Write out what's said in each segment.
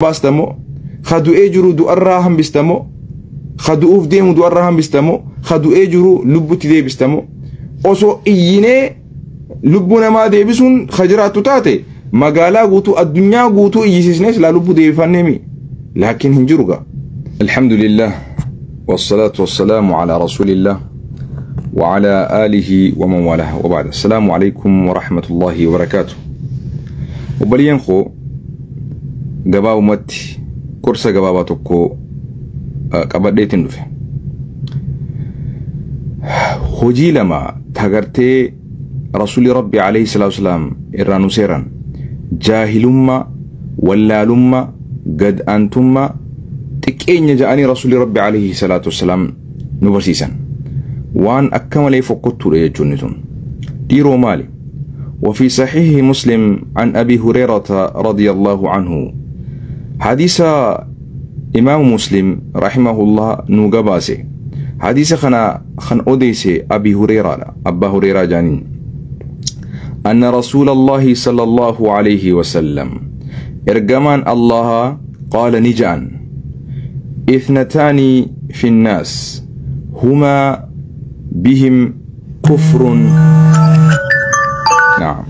Baastamoo ka du'ee jiru du'arraa hambistamoo ka du'uuf deemu du'arraa hambistamoo ka du'ee jiru lubbutti deebistamoo osoo iyyinee lubbuu namaa deebisuun ka jiraattu taate magaalaa guutuu addunyaa guutuu iyyisiisnee silaa lubbuu deebifanneemi laakiin hin jiru gaa. Alhamdulillah wasalaatu wasalaamu ala rasuulillah وعلى آله ومن والاه وبعد السلام عليكم ورحمة الله وبركاته. وبلين خو gabaabumatti gorsa gabaabaa tokko qabadheetiin dhufe. Hojii lama tagartee Rasuulli Rabbi alayhi salaatu wasalaam irraa nu seeran jaahilummaa, wallaalummaa, gad aantummaa, xiqqeenya ja'anii Rasuulli Rabbi alayhi salaatu wasalaam nu barsiisan. Waan akka malee fokkottuudha jechuun tun. Dhiiroo maali? وفي صحيح مسلم عن أبي هريرة رضي الله عنه حديث إمام مسلم رحمه الله نوغباسي حديث خنا خن أوديسي أبي هريرة أبا هريرة جانين أن رسول الله صلى الله عليه وسلم إرجمان الله قال نجان اثنتان في الناس هما بهم كفر. نعم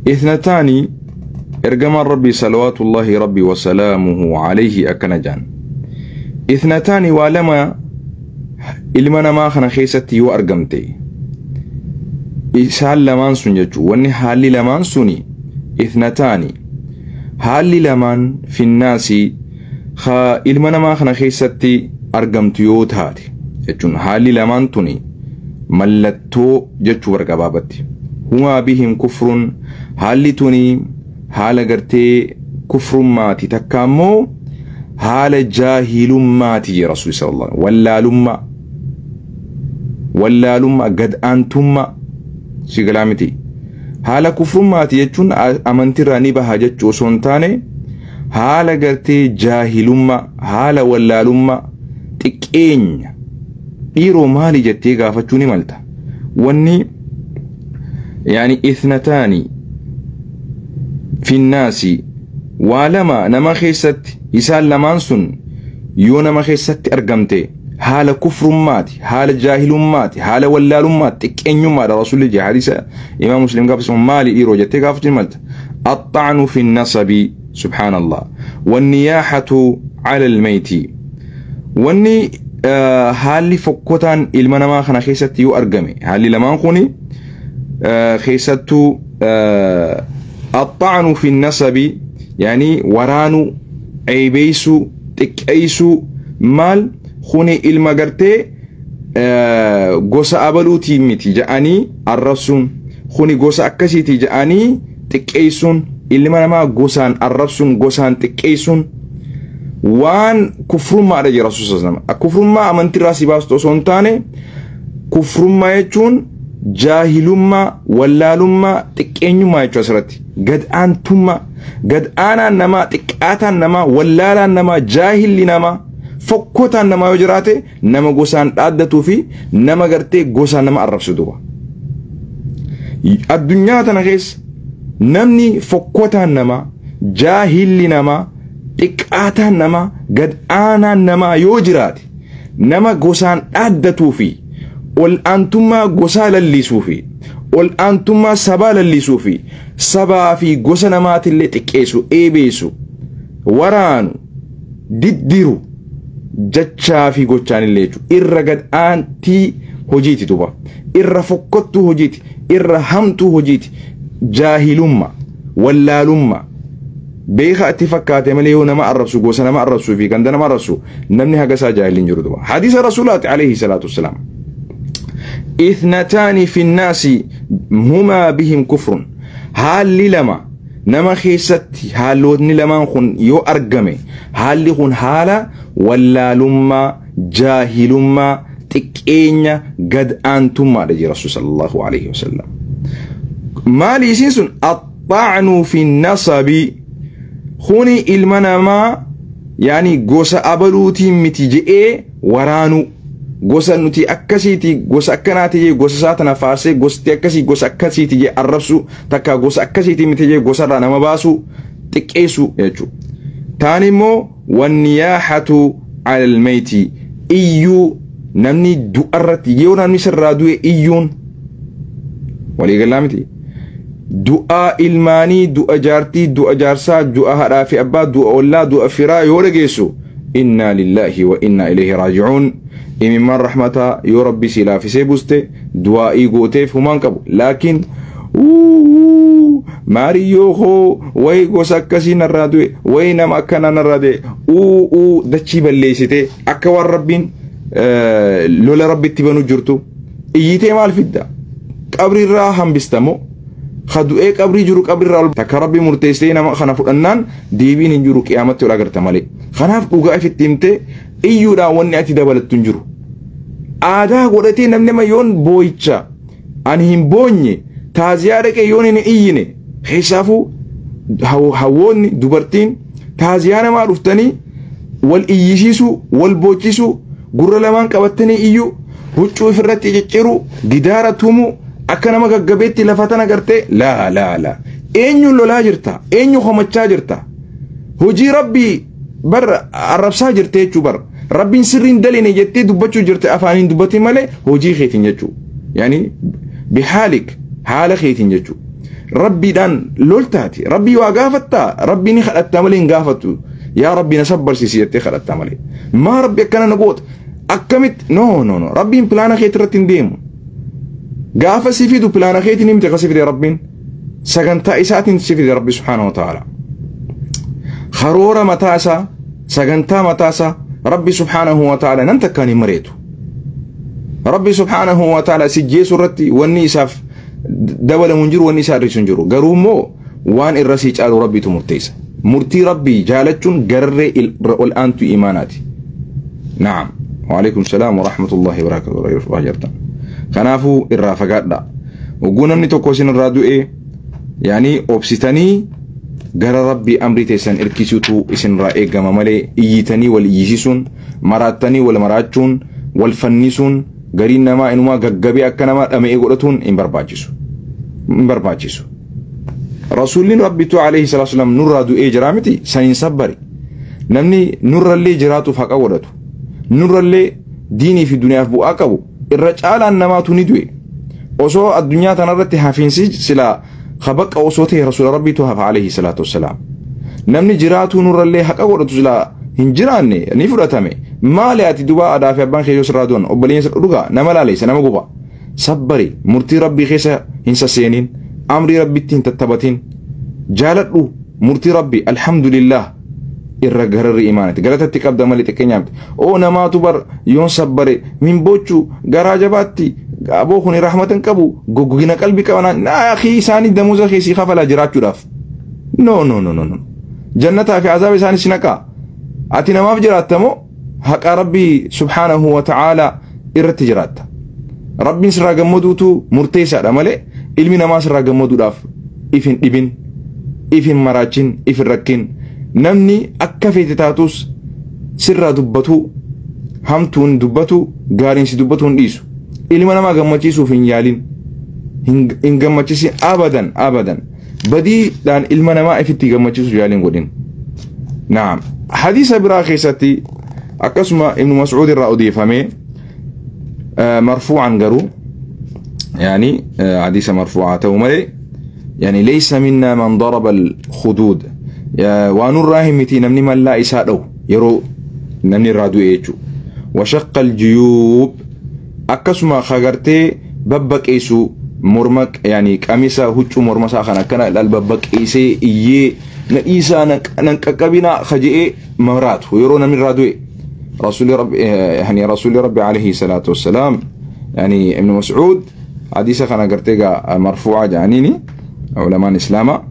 اثنتان إرجمان ربي صلوات الله ربي وسلامه عليه أكنجان اثنتان ولما إلمنا ما خنا خيستي يو أرجمتي إسال لمان سنجتو واني حالي لمان سني اثنتان حالي لمان في الناس خا إلمنا ما خنا خيستي أرجمتيو تاتي جتون حالي لمان توني ملتو جتو ورقبابتي هما بهم كفر حالي توني haala gartee kufrummaati takka ammoo haala jaahilummaati jee rasuuli sallallahu alaihi wallaalummaa wallaalummaa gad aantummaa si galaa miti haala kufrummaati jechuun amantiirraa ni baha jechuu osoo hin taane haala gartee jaahilummaa haala wallaalummaa xiqqeenya dhiiroo maali jettee gaafachuu ni malta wanni yaani ithnataani في الناس ولما نما خيست إسال لمان سن يو نما خيست أرقمتي حال كفر ماتي حال جاهل ماتي حال ولال ماتي تكين ما رسول الله حديث إمام مسلم قال اسمه مالي إيرو جتي قافت الملت الطعن في النسب سبحان الله والنياحة على الميت واني حالي فكوتان إلما نما خنا خيست يو أرقمي حالي لمان خوني خيستو الطعن في النسب يعني ورانو عيبيسو تكأيسو مال خوني المغرتي غوسا أبلوتي متي جاني الرسون خوني غوسا أكسيتي جاني تكأيسون إلما ما غوسان الرسون غوسان تكأيسون وان كفر ما رجي رسول صلى الله عليه وسلم كفر ما أمنت راسي باستو سونتاني كفر ما يجون jaahilummaa wallaalummaa xiqqeenyummaa jechuu asirratti gad aantummaa gad aanaan namaa xiqqaataan namaa wallaalaan namaa jaahilli namaa fokkotaan namaa yoo jiraate nama gosaan dhaaddatuu fi nama gartee gosaan nama arrabsu duuba. Addunyaa tana keessa namni fokkotaan namaa jaahilli namaa xiqqaataan namaa gad aanaan namaa yoo jiraate nama gosaan dhaaddatuu fi ol aantummaa gosaa lallisuu fi ol aantummaa sabaa lallisuu fi sabaa fi gosa namaatillee xiqqeessu eebeessu waraanu diddiru jechaa fi gochaanillee jechuudha irra gad aantii hojiiti duuba irra fokkottuu hojiiti irra hamtuu hojiiti jaahilummaa wallaalummaa beeka itti fakkaate malee yoo nama arrabsu gosa nama arrabsuu fi ganda nama arrabsu namni hagasaa jaahiliin jiru duuba hadiisa rasuulaati alayhi salaatu wassalaam. اثنتان في الناس هما بهم كفر حال لما نما خيست حالوتني لما خن يو أرقمي حال خن حالا ولا لما جاهلما تكينيا قد أنتم رجي رسول صلى الله عليه وسلم ما لي الطعن في النسب خوني المنما يعني قوس أبلوتي متجئ ورانو gosa nuti akkasiiti gosa akkanaati jee gosa isaa tana faarsee gosti akkasii gosa akkasiiti jee arrabsu takka gosa akkasiiti miti jee gosarraa nama baasu xiqqeessu jechuudha. Taan immoo wanniyaaxatu ala almeyti, iyyuu namni du'arratti, yoo namni sirraa du'e iyyuun waliigalaa miti. Du'aa ilmaanii, du'a jaartii, du'a jaarsaa, du'a haadhaa fi abbaa, du'a ollaa, du'a firaa yoo dhageessu, innaa lillaahi wa innaa ilayhi raaji'uun. Imimmaan rahmataa yoo Rabbi si laafisee buste, du'aa'ii gooteef humaan qabu. Laakiin maariyyoo koo wayi gosa akkasii narraa du'e, wayi nama akkanaa narraa du'e, uu dachii balleessitee akka waan Rabbiin lola Rabbitti banuu jirtu iyyitee maal fidda? Qabriirraa hambista moo? Ka du'ee qabrii jiru qabriirraa ol takka Rabbi murteessee nama kana fudhannaan deebiin hin jiru, qiyaamatti ol agarta malee. Kanaaf dhugaa ifitti himtee iyyuudhaan wanni ati dabalattu hin jiru. Aadaa godhatee namni nama yoon boo'icha ani hin boonye, taaziyaa dhaqee yoon hin iyyine, keessaafuu hawwoonni dubartiin taaziyaa namaa dhuftanii wal iyyisiisuu, wal boochisuu, gurra lamaan qabattanii iyyuu, huccuu ofirratti cicciru, gidaara tumuu, akka nama gaggabeetti lafa tana gartee, laa laa laa, eenyuun lolaa jirta? Eenyu homachaa jirta? Hojii Rabbii bar arrabsaa jirte jechuu bar. Rabbiin sirriin daline jettee dubbachuu jirte, afaaniin dubbatin malee hojii keetiin jechuu, yaani bihaalik, haala keetiin jechuu. Rabbiidhaan loltaati? Rabbii waa gaafattaa? Rabbii ni kadhattaa malee hin gaafattu. Yaa Rabbi, na sabbarsiisi jettee kadhattaa malee, maa Rabbi akkana na goota, akkamitti? No, no, no, Rabbiin pilaana keetii irratti hin deemu. Gaafa si fidu pilaana keetiin himte ka si fide Rabbiin, sagantaa isaatiin si fide. Rabbi subhaanahu wa ta'ala karoora mataa isaa, sagantaa mataa isaa Rabbi subhaanahu wa ta'ala nan takkaan hin mareetu. Rabbi subhaanahu wa ta'ala si jeessu irratti wanni isaaf dabalamu hin jiru, wanni isaa hir'isu hin jiru. Garuu immoo waan irra sii caalu Rabbitu murteessa. Murtii Rabbii jaalachuun gararree ol aantu imaanaati. Naam. Waalaikum salaam wa rahmatullahi wa barakatuh. Kanaafuu irraa fagaadha. Oguu namni tokko isin irraa du'e, yaani obsitanii gara Rabbii amrii teessan irkisuutu isinirraa eegama malee, iyyitanii wal iyyisiisuun, maraattanii wal maraachuun, wal fannisuun, gariin namaa inumaa gaggabee akka nama dhama'ee godhatuun hin barbaachisu. Hin barbaachisu. Rasuulli Rabbitu alayhi salaatu wasalam nurraa du'ee jira miti, saniin sabbari. Namni nurrallee jiraatuuf haqa godhatu. Nurrallee diinii fi duniyaaf bu'aa qabu irra caalaan namaatu ni du'e. Osoo addunyaa tanarratti hafiinsi silaa kabaqa osoo ta'e, Rasuula Rabbiitu hafa alayhi salaatu wassalaam. Namni jiraatu nurrallee haqa godhatu silaa hin jiraanne ni fudhatame. Maali ati duba aadaa fi abbaan keeyyoo sirraa du'an, obboleeyyan dhugaa nama laaleessa, nama guba. Sabbari, murtii Rabbii keessa hin sasseeniin, amrii Rabbitti hin tattabatin. Jaaladhu murtii Rabbii, alhamdulillah irra gararri imaanati. Galatatti qabda malee xiqqeenyaa miti. Oo namaatu bar yoon sabbare min bochuu garaa jabaatti, aboo kun rahmatan qabu, goggogina qalbii qaba. Naa akii, isaanii damuuza keessii kafalaa jiraachuudhaaf. No, no, no, no, no. Jannataa fi azaaba isaanii si naqaa. Ati namaaf jiraatta moo haqa Rabbii subhaanahu wa ta'aala irratti jiraatta? Rabbiin sirraa gammaduutu murteessaadha malee ilmi namaa sirraa gammaduudhaaf if hin dhibin, if hin maraachin, if hin rakkin. Namni akka feete taatus sirraa dubbatu, hamtuun dubbatu, gaariin si dubbatu hin dhiisu. Ilma namaa gammachiisuuf hin yaalin. Hin gammachiisin abadan abadan. Badiidhaan ilma namaa ifitti gammachiisuuf yaaliin godhin. Naam. Hadiisa biraa keessatti akkasuma Ibnu Mas'uud irraa odeeffamee, marfuu'an garuu, yaani hadiisa marfuu'aa ta'u malee, yaani laysa minna man daraba al-khuduud, waan nurraa hin miti namni mallaa isaa dha'u yeroo namni irraa du'e jechuudha. Washaqqa al-juyuub, akkasuma kagartee babbaqeessu morma, yaani qamisa, huccuu morma isaa kan akkana laal babbaqeessee iyyee, na dhiisaa, nan qaqqabinaa kaje'ee maraatu yeroo namni irraa du'e. Rasuulli Rabbi, yani Rasuulli Rabbi alayhi salaatu wassalaam, yani Ibn Mas'uud hadiisa kana gartee gaa marfuu'aa jedhaniini ulamaan Islaamaa.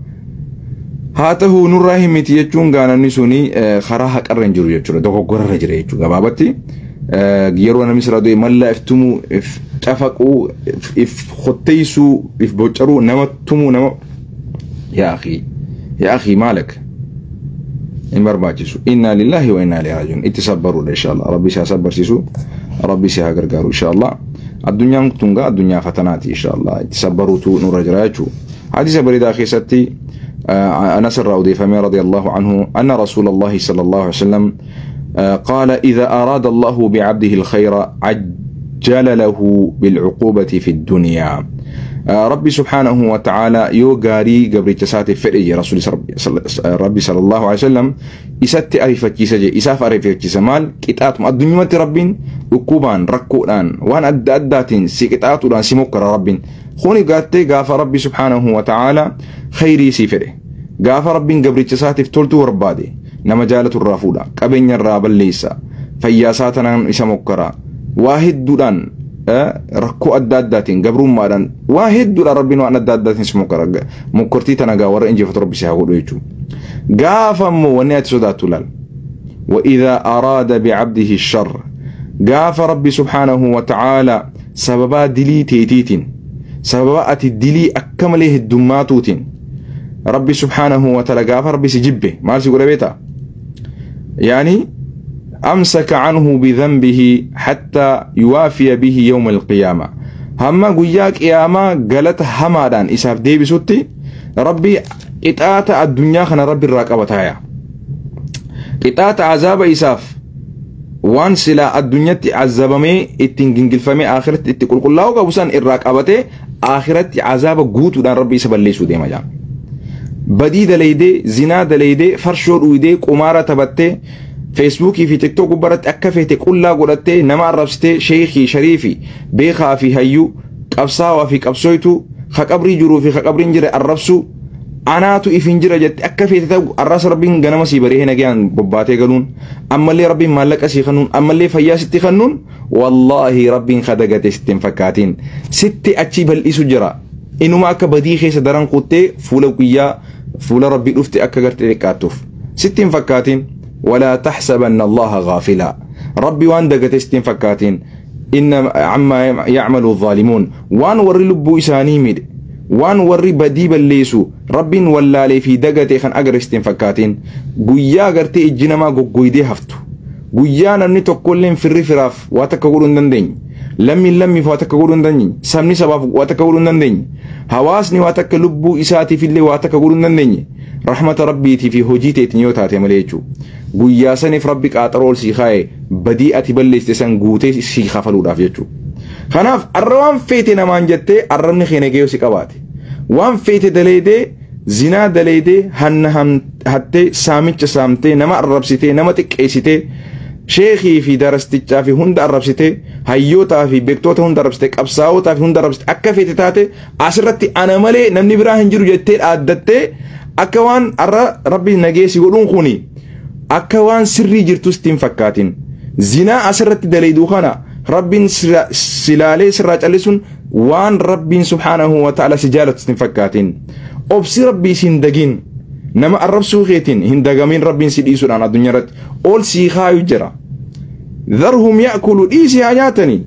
Haa ta'u, nurraa hin miti jechuun gaa namni suni karaa haqarra hin jiru jechuudha, dogoggorarra jira jechuudha. Gabaabatti yeroo namni sirraa du'e mallaa if tumuu, if cafaquu, if hotteessuu, if boccaruu, nama tumuu, nama, yaa akhi, yaa akhi, maalak, hin barbaachisu. Innaa lillaahi wa innaa ilaihi raaji'uun. Itti sabbaruudha inshallah. Rabbi si haa sabbarsiisu, Rabbi si haa gargaaru inshallah. Addunyaan tun gaa addunyaa fatanaati inshallah. Itti sabbaruutu nurra jira jechuudha. Hadiisa bareedaa keessatti أنس الراودي رضي الله عنه أن رسول الله صلى الله عليه وسلم قال إذا أراد الله بعبده الخير عجل له بالعقوبة في الدنيا. ربي سبحانه وتعالى يو غاري قبل تساتي فرئي رسول ربي صلى الله عليه وسلم إسات أريفتي سجي إساف أريفتي سمال كتات الدنيا ربين ركوبان ركودان وان أدى أداتين سي كتات ودان سيمكر ربين خوني قاتي غاف ربي سبحانه وتعالى خيري سيفره غاف ربين قبل تساتي تولتو ربادي نما جالة الرافودا قبين الراب ليسا فياساتنا إسمكرا واحد دودان rakkoo adda addaatiin gabrummaadhaan waa hedduudha rabbiin waan adda addaatiin si mokkortii tana gaa warra injifatu rabbi si haa godhu jechuudha. Gaafa immoo wanni ati sodaattu laal. وإذا أراد بعبده الشر gaafa rabbi سبحانه وتعالى sababaa dilii teetiitiin sababaa ati dilii akka malee heddummaatuutiin rabbi سبحانه وتعالى gaafa rabbi si jibbe maal si godha beektaa? يعني أمسك عنه بذنبه حتى يوافي به يوم القيامة. هما قياك قيامة قالت همادان إساف ديبي ستي ربي إتآت الدنيا خنا ربي الراقبة هيا إتآت عذاب إساف وان سلا الدنيا عذابمي اتنجنجل فمي آخرت اتقول قل الله قبسان الراقبة آخرت عذاب قوت ودان ربي سبليسو ديما جان بدي دليدي زنا دليدي فرشور ويدي قمارة تبتي فيسبوكي في تيك توك برت أكفيت كلها قلت نما عربستي شيخي شريفي بيخا في هيو قبصاوا في قبصويتو خقبري جرو في خقبري نجر الربسو أنا تو إفنجر جت أكفيت تو الراس ربين جنما سيبريه نجيان بباتي قالون أما اللي ربين مالك أسي خنون أما اللي فيا ستي خنون والله ربين خدقت ستين فكاتين ستي أتشي بالإسو جرا إنه ما أكبدي خيس دران قوتي فولو كيا فول ربي لفتي أكغرت لكاتوف ستين فكاتين ولا تحسبن الله غافلا ربي وان دقتستين فكاتين إن عما يعمل الظالمون وان وري لبو إساني ميد وان وري بديب الليسو ربي ولا لي في دقتي خن أقرستين فكاتين قويا قرتي الجنما قويدي هفتو قويا نمني تقولين في الرفراف واتكقولون دندين لمي لمي فاتكقولون دندين سمني سباب واتكقولون دندين هواسني واتك لبو إساتي في اللي واتكقولون دندين رحمة ربي في هجيتي تنيوتاتي مليتشو guyyaa saniif rabbi qaaxarool sii kaa'e badii ati balleessite san guutee sii kafaluudhaaf jechuudha. Kanaaf arra waan feete namaan jettee arrabni keenya geeyoo si qabaate. Waan feete daleedee zinaa daleedee hanna hattee saamicha saamtee nama arrabsitee nama xiqqeessitee sheekii fi darastichaa fi hunda arrabsitee hayyootaa fi beektoota hunda arrabsitee qabsaa'otaa fi hunda arrabsitee akka feete taate asirratti ana malee namni biraa hin jiru jettee dhaaddattee akka waan arra rabbi nageessi godhuun kuni akka waan sirrii jirtus ittiin fakkaatin zinaa asirratti daleeduu kana rabbiin silaalee sirraa callisuun waan rabbiin سبحانه وتعالى si jaalatu ittiin fakkaatin obsi rabbii si hin dagin nama arrabsuu keetiin hin dagamin rabbiin si dhiisuudhaan addunyaa irratti ol sii kaayu jira ذرهم يأكلوا dhiisi haa nyaatanii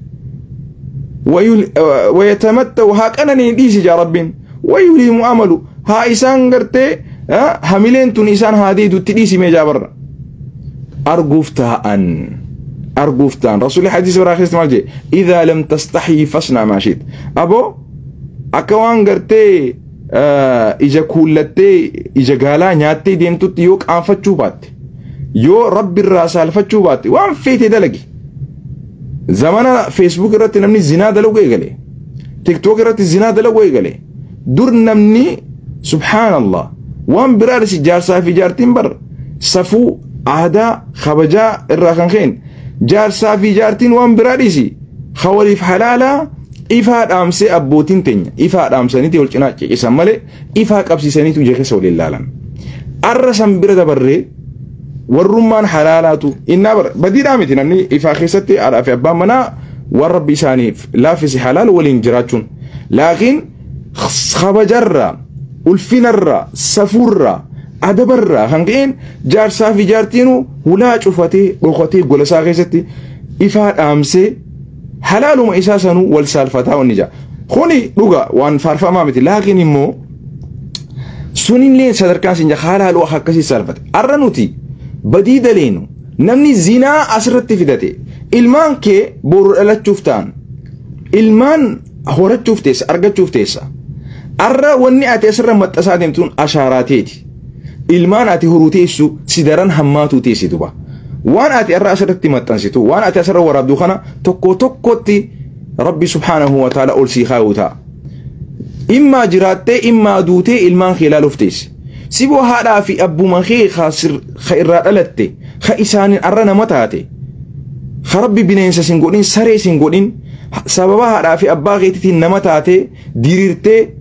ويتمتعوا haa qananiin dhiisi jaa rabbiin ويلههم أمل haa isaan gartee hamileen tun isaan haa deedutti dhiisi mee jaa barra arguuf taa'an arguuf ta'an rasuulli hadiisa biraa keessatti maal jedhe إذا لم تستحي فاصنع ما شئت aboo akka waan gartee ija kuullattee ija gaalaa nyaattee deemtutti yoo qaanfachuu baatte yoo rabbi irraa saalfachuu baatte waan feete dalagi zamana Facebook irratti namni zinaa dalagu eegale TikTok irratti zinaa dalagu eegale dur namni subhaanallah waan biraadhis jaarsaa fi jaartiin bar safuu aadaa kabajaa irraa kan ka'een jaarsaa fi jaartiin waan biraa dhiisi waliif halaalaa ifaa dhaamsee abbootiin teenya ifaa dhaamsaniiti wal cinaa ciqisan malee ifaa qabsiisaniitu ija keessa waliin laalan. Arra san bira dabarree warrummaan halaalaatu innaa bara badiidhaa miti namni ifaa keessatti haadhaa fi abbaan manaa waan rabbi isaaniif laaffise halaal waliin jiraachuun laakiin kabajarraa ulfinarraa safuurraa adabarraa kan ka'een jaarsaa fi jaartiinuu hulaa cufatee dhokatee gola isaa keessatti ifaa dhaamsee halaaluma isaa sanuu wal saalfataa wanni jaa. Kuni dhuga waan faarfamaa miti laakiin immoo sunillee sadarkaan siin jaa halaaluu akkasii saalfate. Arra nuti badii daleenu namni zinaa asirratti fidate ilmaan kee boru dhalachuuf ta'an ilmaan horachuuf teessa argachuuf teessa. Arra wanni ati asirra maxxasaa deemtuun ashaaraa teeti. Ilmaan ati horuu teessu si daran hammaatuu teessi duba. Waan ati arra asirratti maxxansitu, waan ati asirra waraabdu kana tokko tokkotti Rabbi subhaanahu wa ta'ala ol sii kaayuu ta'a. Immaa jiraattee immaa duutee ilmaan kee ilaaluuf teessi. Siboo haadhaa fi abbuma kee ka irraa dhalatte, ka isaaniin arra nama taate, ka Rabbi bineensa sin godhin, saree sin godhin, sababa haadhaa fi abbaa keetiitiin nama taate diriirtee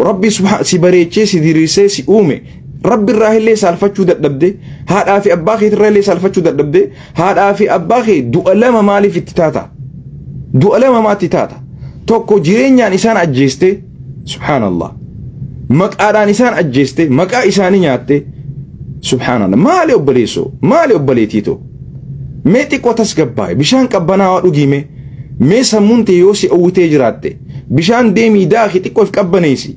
Rabbi si bareechee si diriirsee si uume, Rabbi irraa illee saalfachuu dadhabde, haadhaa fi abbaa keetirraa illee saalfachuu dadhabde, haadhaa fi abbaa kee du'a lama maaliif itti taata? Du'a lama maatti taata? Tokko jireenyaan isaan ajjeeste, subhaanallah. Maqaadhaan isaan ajjeeste, maqaa isaanii nyaatte, subhaanallah. Maali obboleessoo? Maali obboleettiitoo? Mee xiqqoo tasgabbaa'e, bishaan qabbanaawaa dhugime, mee sammuun tee yoo si owwitee jiraatte, bishaan deemii daakii xiqqoo if qabbaneessi.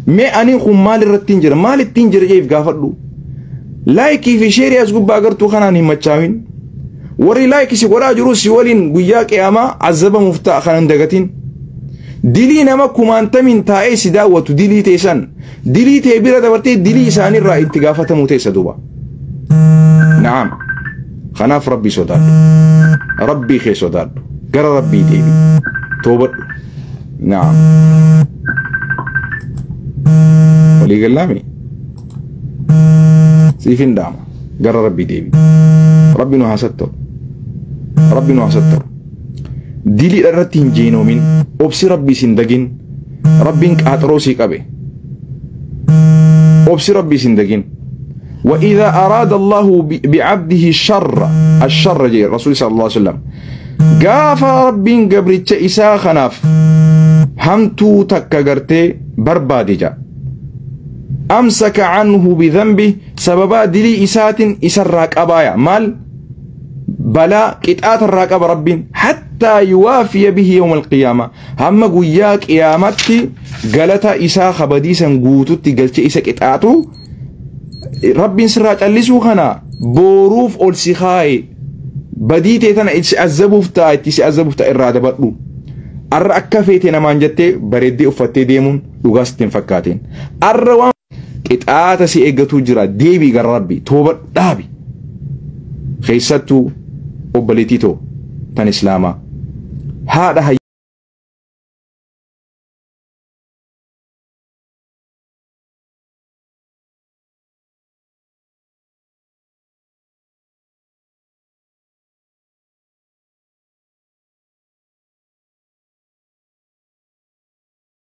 Mee ani kun maal irratti hin jira, maal ittiin jira jeef gaafadhu. Like fi share as gubbaa agartuu kanaan hin machaawin. Warri like si godhaa jiru si waliin guyyaa qiyaamaa azabamuuf ta'a kan hin dagatin. Dilii nama kumaantamiin taa'ee si daawwatu dilii teessan. Dilii tee bira dabartee dilii isaaniirraa itti gaafatamuu teessa duuba. Na'am. Kanaaf Rabbii sodaadhu. Rabbii kee sodaadhu. Gara Rabbii deebi. Toobadhu. Na'am. Walii gallaami? Siif hin dhaama. Gara Rabbii deebi. Rabbi nu haa sattaru. Rabbi nu haa sattaru. Dilii irratti hin jeenoomin. Obsi Rabbii sin dagin. Rabbiin qaaxaroo sii qabe. Obsi Rabbii sin dagin. وإذا أراد الله بعبده الشر الشر جي رسول صلى الله عليه وسلم قاف ربين قبرتش إسا خناف همتو تكا قرتي بربادي جا أمسك عنه بذنبه سببا دلي إسات إسراك أبايا مال بلا قطعات الراكب ربين حتى يوافي به يوم القيامة هم قويا قيامتي قالتا إسا خبديسا قوتوتي قلت إسا قطعاتو ربين سرات اللي خنا بوروف أول سخاي بديتي تنا إتس أزبوف تا إتس أزبوف تا إرادة بطلو أر أكفيتي نمان جتي بريدي أفتي ديمون لغاستين فكاتين أروان قطعات سي إيغتو جرا ديبي غر ربي توبة دابي خيستو obboleettii too tan islaamaa haadha.